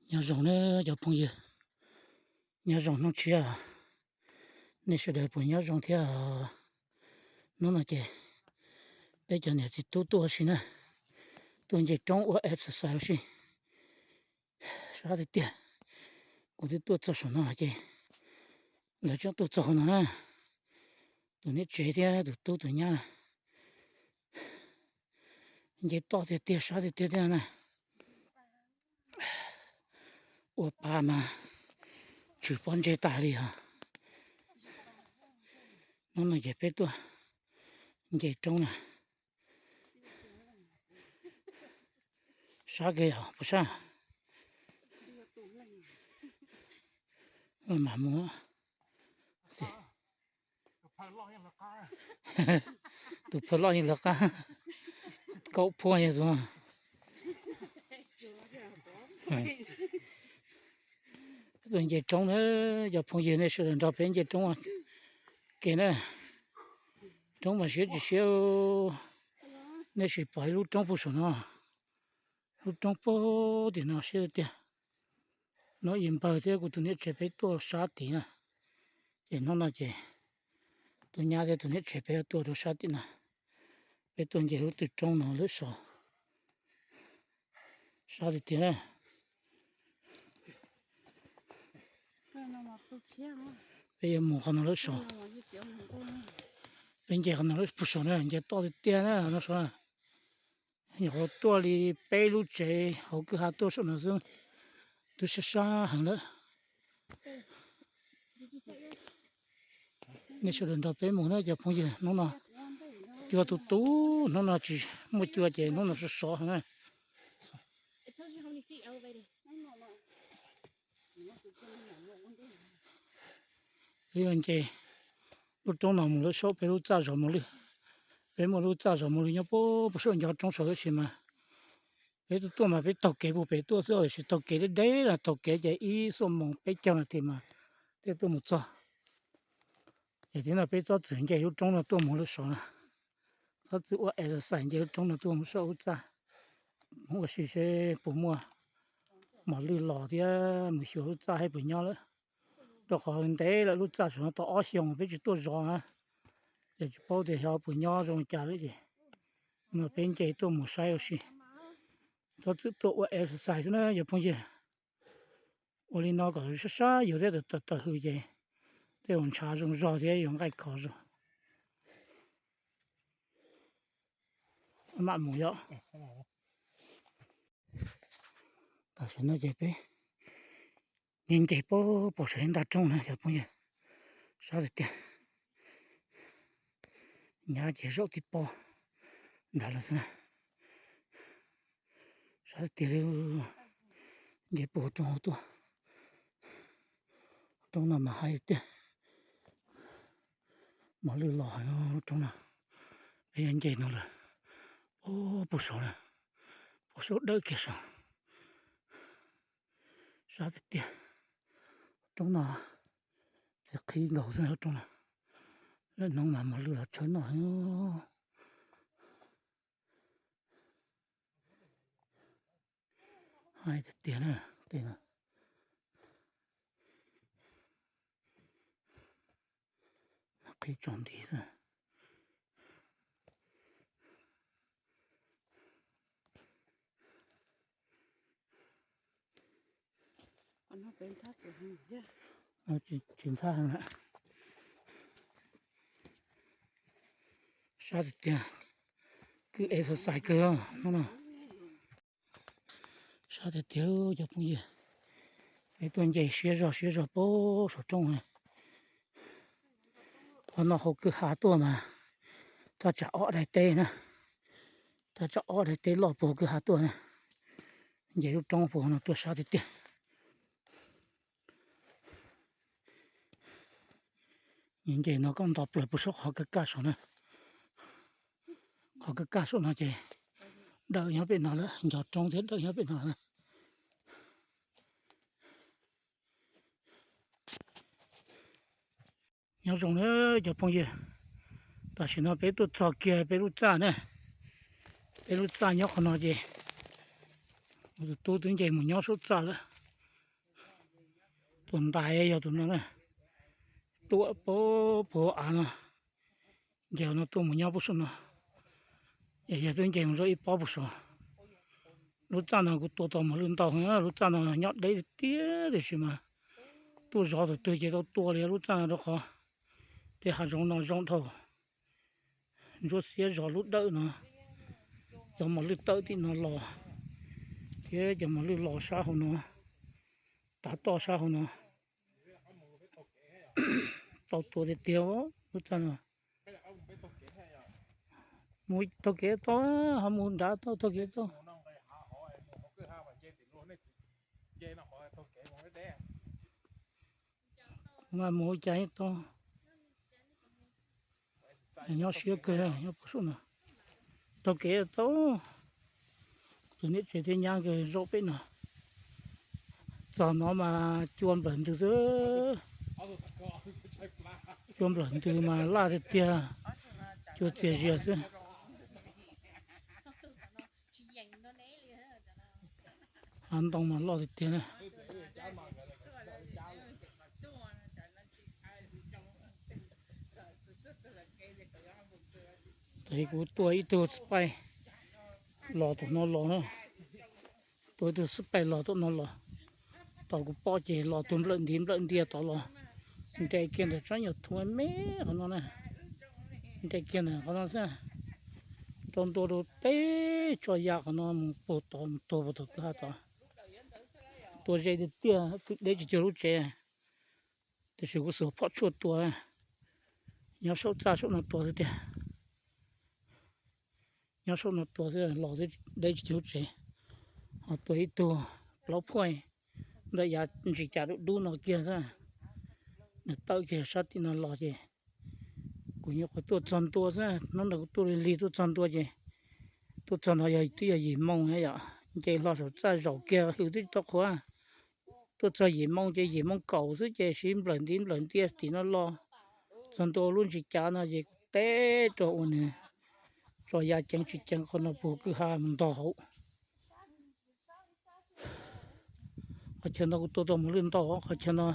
Nyob zoo na cov phooj ywg, nyob zoo hnub tshiab, nej sawv daws puas nyob zoo thiab? Hnub no ces peb cov niam txiv tub tuaj ua si na, tuaj nce roob ua exercise ua si. Sab tiag tiag, kuv twb tuaj txog saum no ces lawv tseem tuaj txog hauv no na. Tus niam tsev thiab tus tub tus nyab na, nce toj tiag tiag sab tiag tiag thiab na. Ua pa mas tshwm pob ntseg tas li os. Hnub no ces peb tuaj nce roob na. Sab kawg yog puas sab? Mam mus. Tus phawj loj yeej lawv qab, kaum phuaj yog tus. Peb tuaj nce roob na, cov phooj ywg, nej sawv daws nrog peb nce roob ua ke na. Roob mas siab tsis siab, nej sim pom ib lub roob puag saum no, lub roob puag tim no siab tiag. No yim npawg thiab kuv tus niam tsev peb tuaj sab tid na. Ces hnub no ces tus nyab thiab tus niam tsev peb tuaj rau sab tim no, peb tuaj nce lub twg roob no lawm saud. Sab tiag tiag na. Peb yuav mus qhov no lawm saud. Peb nce qhov no lawm puag saud na, nce toj tiag tiag na no saud. Nyuam qhuav tuaj li peb lub tsev hauv kwj ha tuaj saum no xwb, twb sab sab heev lawm. Nej sawv daws nrog peb mus na cov phooj ywg, hnub no cua tu tu, hnub no tsis muaj cua ces hnub no sov sov heev na. Peb yuav nce lub roob no mus lawm saud, peb lub txaj zos Mos Lwj. Peb muaj lub txaj zos Mos Lwj nyob puag saum ncov roob saud tab sis mas peb tuaj tuaj mas peb taug kev puag pem tuaj xwb, tab sis taug kev deb deb los taug kev ces ib xuab moos peb caug nas this mas thiaj tuaj mus txog. Ces tib no peb txhob txwm nce lub roob no tuaj mus lawm saud na, txhob txwm ua exercise nce lub roob no tuaj mus saum lub txaj, mus ua si seb puas muaj mos lwj los thiab mus xyuas lub txaj saib puas nyob lawm. Rau qhov ntev lawm, lub txaj saum no tau ob xyoos peb tsis tuaj zov na, ces tsis paub tias xyov puas nyob zoo li cas lawm ces no peb nce tuaj mus saib ua si. Txhob txwm tuaj ua exercise xwb na cov phooj ywg. Ua li no kom sab sab yus thiab tawm tawm hws ces tej zaum ntshav zoo zog thiab yuav nqaij khov zog. Mam mus yom. Tam sim no ces peb nce nce puag puag saum ib nta roob na cov phooj ywg, sab tiag tiag. Nyab ces zaum tib pob nrad lawm xwb na. Sab tiag tiag li, nce puag roob hauv tuaj. Roob no mas hais tiag, mos lwj los heev roob no. Peb yuav nce no lawm, puag saud na, puag saud dawm kiag saud. Sab tiag tiag, roob no txiv qhib nkaus xwb roob no. Lawm hnub mas mos lwj los tshawb noj heev. Hais tiag tiag na, tej no qhib tsaus nti xwb. Tsis ntxhab heev lawm. Sab tiag tiag, kwj exercise kawg hnub no. Sab tiag tiag cov phooj ywg, peb tuaj nce siab zog siab zog puag saum roob na. Qhov no hauv kwj ha tuaj mas thaj tsam ob daim teb na, thaj tsam ob daig teb loj puag kwj ha tuaj na. Nce lub roob puag no tuaj sab tiag tiag. Nce no koj nto plaws puag saum qhov kaj kaj saum na. Qhov kaj kaj saum no ces dawm nyob pem no lawm, ncov roob thiab dawm nyob pem no na. Nyob zoo na cov phooj ywg, tam sim no peb tuaj txog kiag peb lub txaj na. Peb lub txaj nyob qhov no ces kuv tus tub twb nce mus nyob saum txaj lawm. Tus ntais yog tus no na, tuaj puag av no, nce no tuaj mus nyob puag saum no, es yog twb nce mus rau ib pob puag saud. Lub txaj no kuv tua tau mos lwj ntau heev, lub txaj no nyob deb tiag tiag tiam sis mas tuaj zov tus twg ces tau tua li lub txaj no rau qhov tej hav zoov no zoo dhau. Ntsuab xiab zov lub dawm no, cov mos lwj tawm tim no los, thiab cov mos lwj los sab hauv no, tav toj sab hauv no. Tau tua tiag tiag lub txaj no. Mus taug kev tau, ho mus nrad tau taug kev tau. Kuv mas mus ua cas yeej tau. Nyob siab kawg nyob puag saum no. Taug kev tau. Tus niam tsev thiab nyab nkawd zaum pem no. Txog no mas cua nplawm ntws xwb. Cua nplawm ntws mas laj tiag tiag, cua txias zias xwb. Hav ntoo mas loj tiag tiag na. Kuv tua ib tug xpaij los tom no los na. Tua ib tug xpaij los tom no los. Tau kuv pom ces los tus nplawm ntiv nplawm ntias tod los. Nres kiag ntawm tsob nyuag thuv me qhov no na. Nres kiag ntawm qhov no xwb. Rau ntua rau teb tso ya qhov no mus puag tod mus tuag puag tom kwj ha tod. Tua ze tiag tiag, deb tsis cuag lub tsev. Tiam sis kuv xuas phom tshuaj tua, nyob saum txaj saum no tua xwb tiag. Nyob saum no tua xwb los xwb, deb tsis cuag lub tsev. Ho tua ib tug plaub phuaj ntawm yav ntsis cas dub dub no kiag xwb. Nws tawm kiag sab tim no los ces kuv nyuam qhuav tuaj txog ntua xwb, hnub ntawd kuv tuaj lig lig tuaj txog ntua ces, tuaj txog no yog twb yog yim moo na yom, nce hlo saum txaj zaum kiag hws twb tsis tau qhuav. Tuaj txog yim moo ces yim moo kaum xwb ces siv nplawm ntiv nplawm ntias tim no los, txog ntua lub ntsis cav no ces kuv teb rau ua nws tso ya ceev tsis ceev qhov no puag kwj ha mus ntog hauv. Qhov chaw no kuv tua tau mos lwj ntau, qhov chaw no,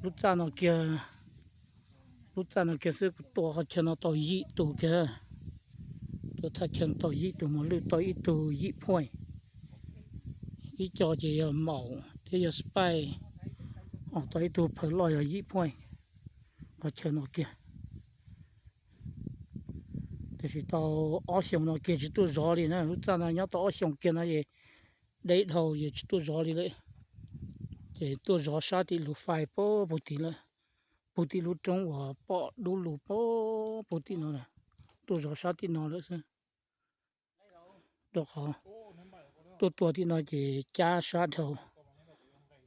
lub txaj no kiag, lub txaj no kiag xwb kuv tua qhov chaw no tau yim tus kiag. Tua thaj chaw no tau yim tus mos lwj, tau ib tug yim phuaj, ib co ces yog maum thiab yog spaij, ho tau ib tug phaw loj yog yim phuaj. Qhov chaw no kiag, tiam sis tau ob xyoos no kiag tsis tuaj zov li na, lub txaj no nyob tau ob xyoos kiag no es deb dhau es tsis tuaj zov li lawm. Ces tuaj zov sab tim lub fais puag tim lawm, puag tim lub roob uas pom dub lug puag tim no, tuaj zov sab tim no lawm xwb. Rau qhov tuaj tua tim no ces cab sab dhau,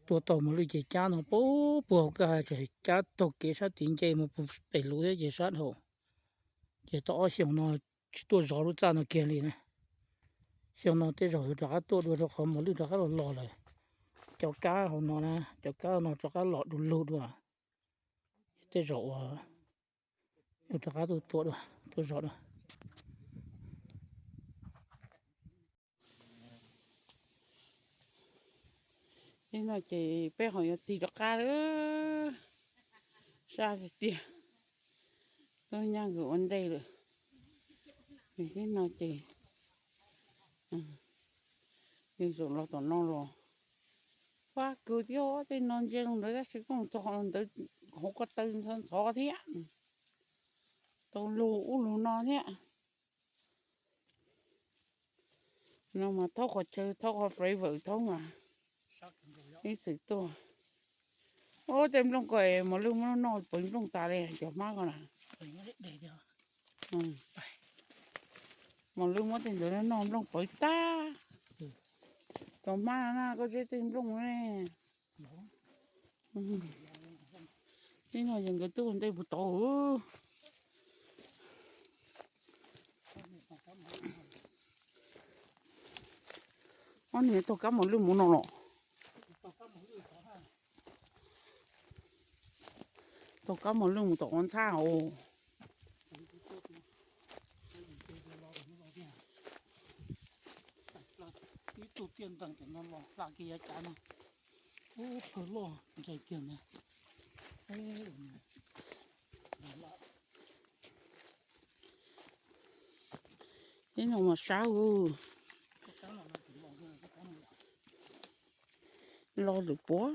tua tau mos lwj ces cab no puag puag kwj ha ces cab taug kev sab tid nce mus puag pem lub thiab ces sab dhau. Ces tau ob xyoos no tsis tuaj zov lub txaj no kiag li na. Xyoo no tej zaum yuav rov qab tuaj dua rau qhov mos lwj rov qab los los lawm. Cov kab hauv no na, cov kab no rov qab los du lug dua. Tej zaum uas yuav rov qab tuaj tua dua, tuaj zov dua. Ib no ces peb ho yuav tig rov qab lawm, sab tiag tiag, tub nyab nkawd ua ntej lawm. Ib no ces nws zaum los tom no los, fab kawg thiab, tej no ntsia zoo ntawd tab sis koj mus txog ntawd hauv ko taw ntxhov ntxhov thiab, tau lug ub lug no thiab. No mas thaub qhov chaw, thaub qhov flavor thaub mas ib txwm tuaj. Ub, tej nplooj ko mos lwj muab noj pawv nplooj tas li cov hmab ko na. Mos lwj muab tej ntawd noj nplooj pawv tag. Cov hmab na koj zeb tej nplooj ne. Ib no ces nkawd twb ua ntej puag tod. Ob niag taug kab mos lwj mus no los. Taug kab mos lwj mus tom qhov ntxhab os. Ib tug tiaj nteeg cov no los hla kiag yav cav no. Ub, phawj loj ntsais kiag ntag. Ib no mas sab ub, lo lwm puav.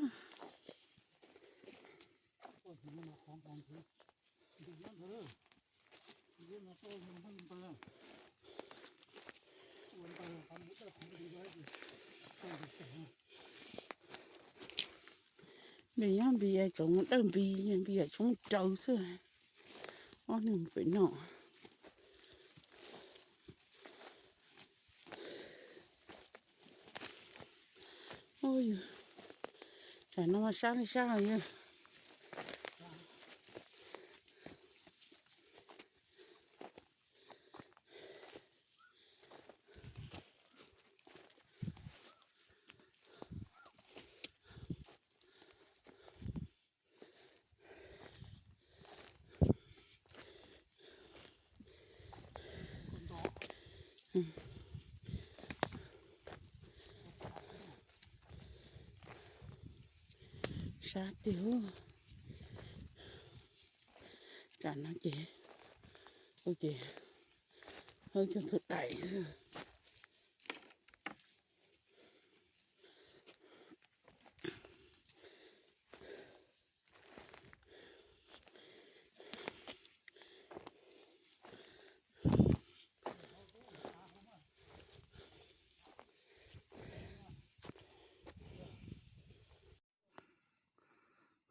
Npis nyob npis tsoom dawj npis, npis tsoom raws xwb. Ob nws pem no. Tsam no mas sab li sab yog. Sab tiag. Tsam no ces, ua ces, hawb cog thwj daim xwb.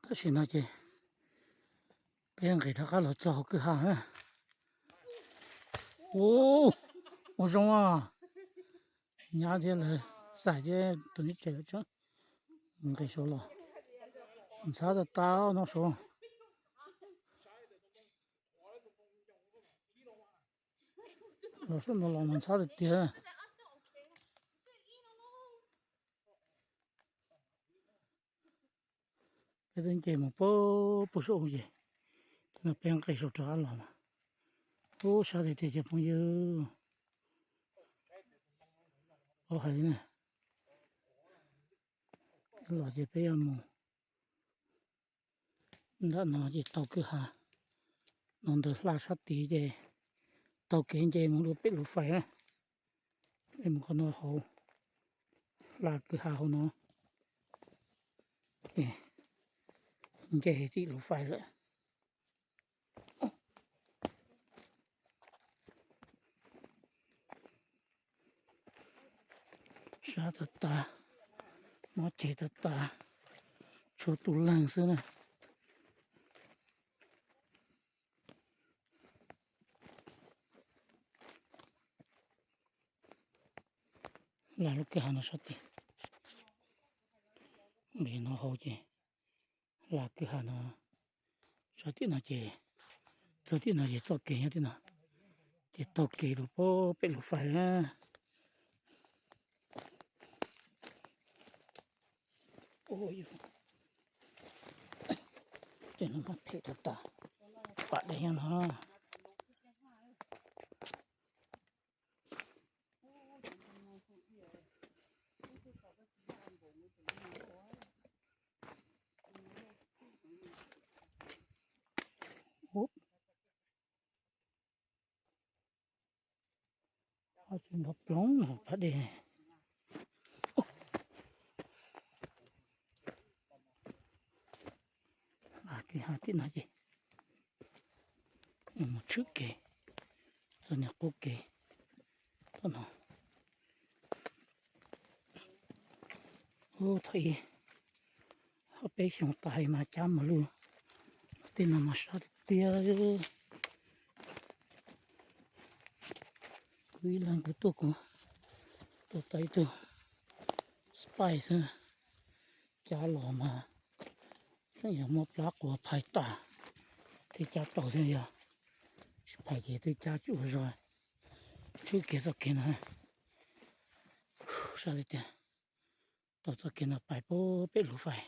Tam sim no ces peb nqis rov qab los txog hauv kwj ha na. Ua, ua zoo a. Nyab thiab lawv xais thiab tus neb tsev lawv tseem nqis saud los. Ntxhab tas tas no saud. Los saum no los mas ntxhab tiag tiag. Peb twb nce mus puag saum ces, no peb nqis saud rov qab los mas. Ub, sab tiag tiag cov phooj ywg. Ua hais li na, los ces peb yuav mus nram no ces taug kwj ha no ntawd hla sab tid ces taug kev nce mus rau pem lub fais na. Peb mus qhov no hauv, hla kwj ha hauv no, nce tim lub fais lawm. Sab tas tas, mob ceg tas tas, tshuav tus leeg xwb na. Hla lub kwj ha no sab tid, nqis no hauv ces hla kwj ha no sab tim no ces, txog tim no ces txoj kev nyob tim no, ces taug kev rau pem lub fais na. Ces no mas phem tas tas, pas dej nyob no. Ho tsis nrov ploog pas dej. Hla kwj ha tim no ces mus tshwm kev, txog niag qub kev tom no. Ub, thaum ub peb xyoo tas mas cab mus lug, tej no mas sab tiag tiag. Kuv ib leeg kuv tuaj kuv tua tau ib tug spike xwb, cab los mas tseem yog muab plab quav phais tas thiaj cab tau thiab, yog tsis phais ces twb cab tsis ua zog. Tshwm kev txoj kev no sab tiag tiag. Tau txoj kev no pais puag pem lub fais.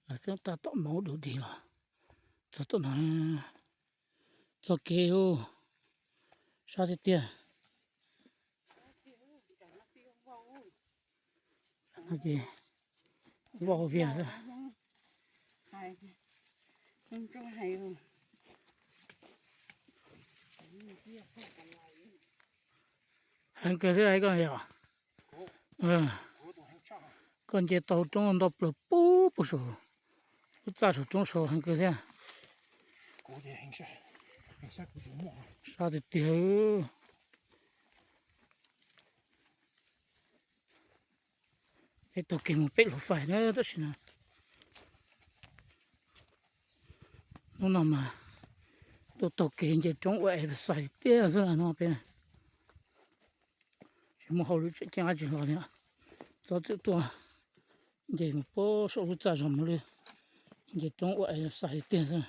Lawv tseem tab tom maub dub dig los txog tom no. Txoj kev ub, sab tiag tiag. No ces vau vias xwb. Heev kawg thiab koj yom. Koj nce tau roob ntau plaws pub puag saum lub txaj saum roob saud heev kawg thiab. Sab tiag tiag. Peb taug kev mus pem Hluav Fais na tam sim no. Hnub no mas tuaj taug kev nce roob ua exercise tiag xwb no peb. Tsis muaj hauj lwm tseem ceeb dab tsi hlo li, txhob txwm tuaj nce mus puag saum lub txaj zog Mos Lwj, nce roob ua exercise tiag xwb.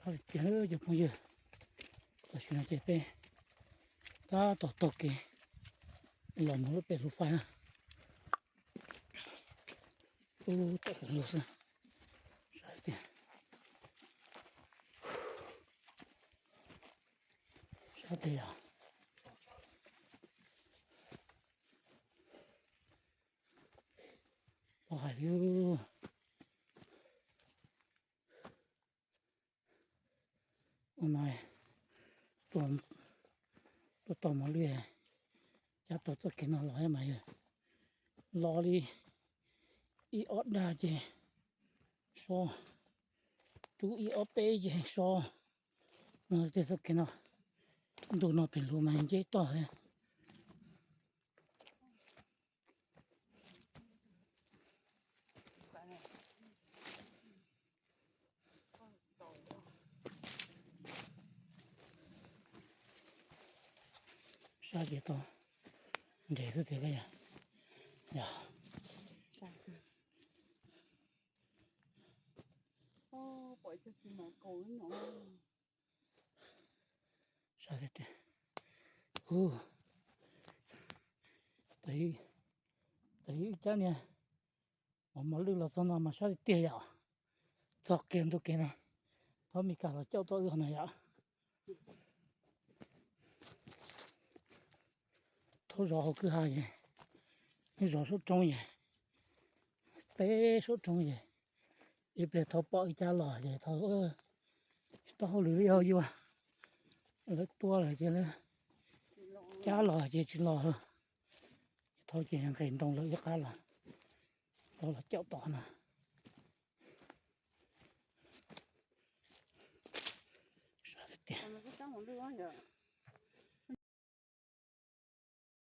Sab tiag cov phooj ywg, tam sim no ces peb tab tom taug kev los mus lub pem Hluav Fais na. Ub, tawm heev lug xwb. Sab tiag. Sab tiag yog. Pov hais li. Ua no tuaj tau Mos Lwj, cab tau txoj kev no los mas yog los li ib ob dag ces so, rub ib ob peb ces so. No tej txoj kev no, ntu no pem lug mas nceb toj thiab. Sab ces tau nres xwb tiag koj yog. Yog. Sab tiag tiag. Ub, tau ib cab niag mos mos lwj los txog no mas sab tiag tiag yom. Txog kiag ntu kev no, thov Mes Kas los caum tau wb no yom. Thaub zov hauv kwj ha ces, zov suab roob ces, teb suab roob ces, ib pliag thov pom ib cab los ces thov tsis tau hauj lwm li hauv yuav, lawv tua lawm ces lawv cab los ces tsis los. Thov ces nqes ntoo lawv ib qab los, tau los caum tod no. Sab tiag tiag.